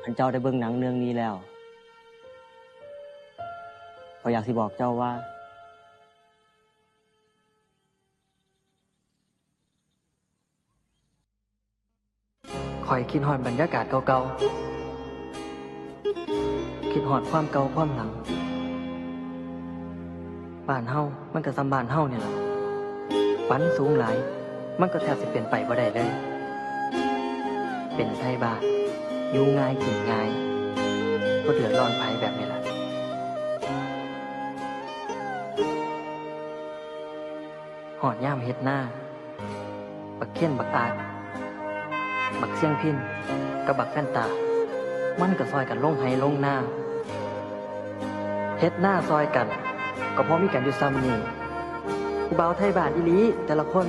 ຄັນເຈົ້າໄດ້ເບິ່ງໜັງເລື່ອງນີ້ແລ້ວ ຂ້ອຍຢາກຊິບອກເຈົ້າວ່າ ຂ້ອຍຄິດຮອດບັນຍາກາດເກົ່າໆ ຄິດຮອດຄວາມເກົ່າຄວາມຫຼັງ. ບ້ານເຮົາມັນກໍສ່ຳບ້ານເຮົານີ້ລະ ຄວັນສູງຫຼາຍ ມັນກໍແທບຊິເປັນໄປບໍ່ໄດ້ເລີຍ. ເປັນໄທບ້ານ ຢູ່ງ່າຍກິນງ່າຍ ບໍ່ເດືອດຮ້ອນໃຜແບບນີ້ລະ. ຮອດຍາມເຮັດນາ ບັກເຄັນ ບັກອາດ ບັກຊຽງພິນ ກັບບັກແຟນຕາ ມັນກໍຊ່ອຍກັນລົງໄຮ່ລົງນາ ເຮັດນາຊ່ອຍກັນ ກໍພໍມີກັນຢູ່ສ່ຳນີ້. ຜູ້ບ່າວໄທບ້ານອີ່ຫຼີແຕ່ລະຄົນ.